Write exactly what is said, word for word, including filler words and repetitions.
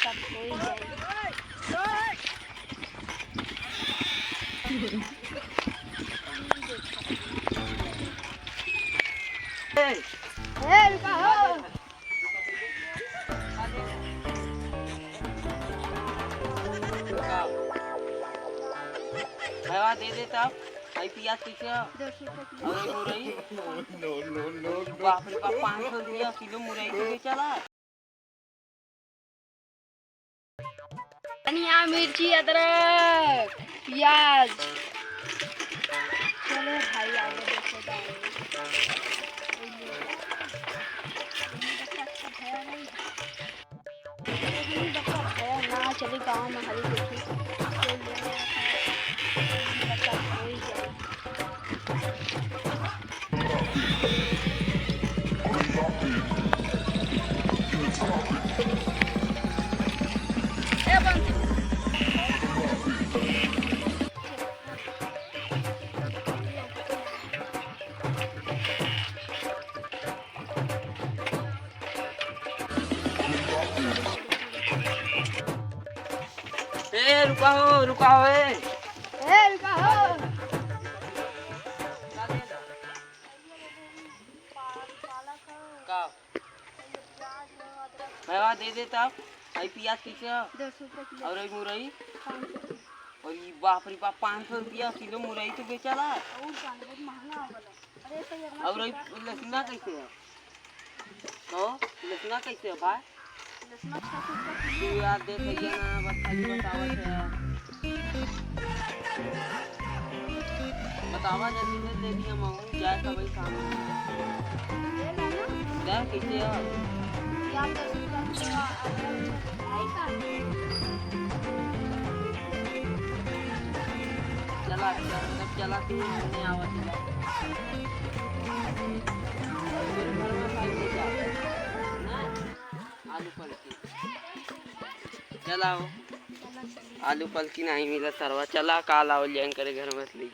सब कोई जाए। ए, ए, रुका हो। भैया दे दे तब। भाई पियाज कैसे है? दस रुपये किलो। और ये मुरई? No, no, no, no। बाप रे बाप, पाँच सौ रुपया किलो मुरई तो बेचला। धनिया, मिर्ची, अदरक, पियाज। चलो भाई, आगे देखो दाम। ये बच्चा अच्छा भया नहीं है। ये बच्चा भया ना, चली गाँव में हरी देखी। ये ले रहा था। बच्चा कोई जाए। ए, रुका हो, रुका हो, ए। ए, रुका हो। का? भैया दे दे तब। भाई पियाज कैसे है? दस रुपये किलो। और ये मुरई? पाँच सौ। और ये बाप रे बाप, पाँच सौ रुपया किलो मुरई तो बेचला। और का, बहुत महंगा हो गया। अरे, तो ये और ये लहसुना कैसे है? तो लहसुना कैसे है भाई? लहसुना छह सौ रुपया किलो। तू यार देख भैया ना, बस खाली बतावत है। बतावा जल्दी से, दे दिया, हम जाए सब शाम में। ले ला ना। जा, कैसे है? चला, चला, तब चला, तू हमने आवा, चला। मेरे घर में खाई ले जा। ना? आलू पलकी। चला हो। आलू पलकी नहीं मिला सरवा, चला, काल आओ, लेन करे घर में ले जा।